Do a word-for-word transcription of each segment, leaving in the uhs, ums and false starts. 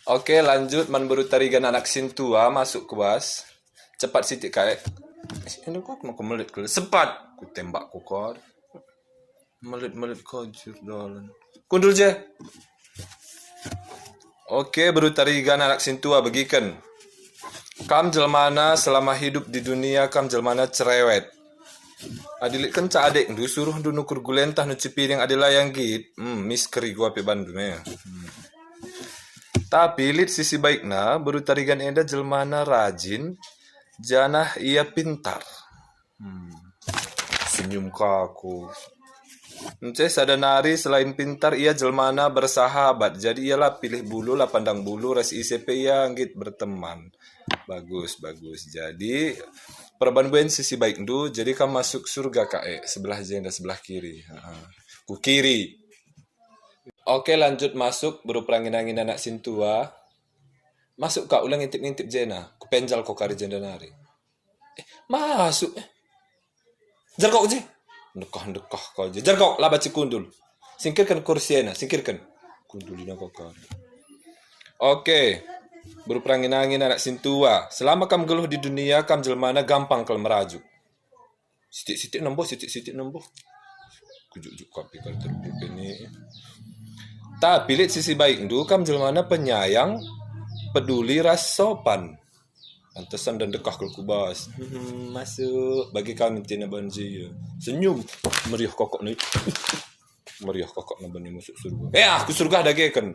Oke, lanjut man beru Tarigan anak sintua masuk ku bas. Cepat sitik kae. Ini kok mau kemelit ke sepat. Ku tembak ku kor. Melit-melit kojur dolan. Kundul je. Oke, beru Tarigan anak sintua begiken. Kam jelmana selama hidup di dunia, kam jelmana cerewet. Adi lit kenca adekndu suruhndu nukur gulentah nuci piring adi layang git, hmm, mis kerigo api bandu me. Hmm. Tapi lit sisi baikna, beru Tarigan enda jelmana rajin, janah ia pintar. Hmm. Senyum kaku. Ence sada nari selain pintar, ia jelmana bersahabat. Jadi ia la pilih bulu, la pandang bulu, ras ise pe ia nggit berteman. Bagus, bagus. Jadi perban buen sisi baikndu, jadi kam masuk surga kae, sebelah jenda, sebelah kiri. Ha. Ku kiri. Oke, lanjut masuk, beru perangin-angin anak sintua. Masuk ka, ulang ngintip-ngintip jena. Ku penjal ko kari jenda nari. Eh, masuk, eh. Jerkok je. Ndekah-ndekah kal je. Jerkok, la banci kundul. Singkirken kursi ena, singkirken. Kundulina kal kari. Oke. Beru perangin-angin anak sintua. Selama kam geluh di dunia, kam jelmana gampang kal merajuk. Sitik-sitik nembuh, sitik-sitik nembuh. Kujuk-juk kapi kal terpipin ni. Tapi lit sisi baikndu, kam jelmana penyayang, peduli ras sopan. Pantesan dan dekah kal ku bas. Hmm, masuk. Bagi kami tina banji. Senyum. Meriah kokok ni. Meriah kokok nabani masuk surga. Eh, aku surga dageken.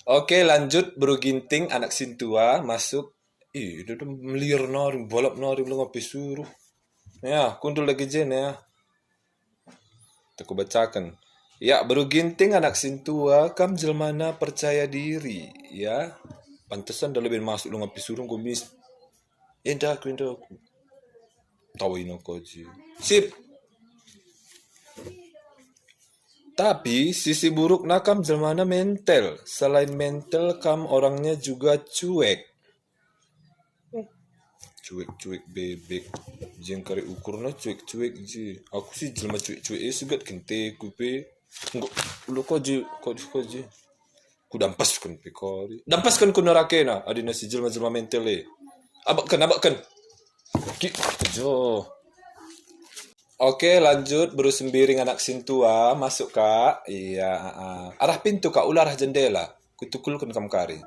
Oke, lanjut, beru Ginting anak sintua masuk. Ih, itu tuh melir nari, balap nari, belum ngapi suruh. Ya, kundul lagi jen ya. Aku bacaken. Ya, beru Ginting anak sintua, kam jelmana percaya diri, ya. Pantesan dah lebih masuk lu ngapi surung kumis. Enda aku, enda aku. Tawa ino koji. Sip. Tapi sisi burukna kam jelmana mental. Selain mental, kam orangnya juga cuek. Cuek-cuek bebek. Jeng kari ukurna cuek-cuek je. Aku si jelma cuek-cuek e segat kente ku pe. Enggo, ulo ko je, ko, ko je. Ku dampasken pe kari. Dampasken ku nerakena, adina si jelma-jelma mental e. Abakken, abakken. Ki, jo. Oke, lanjut, beru Sembiring anak sintua, masuk ka. Iya, ah, ah. Arah pintu ka, ula arah jendela. Kutukulken kam kari.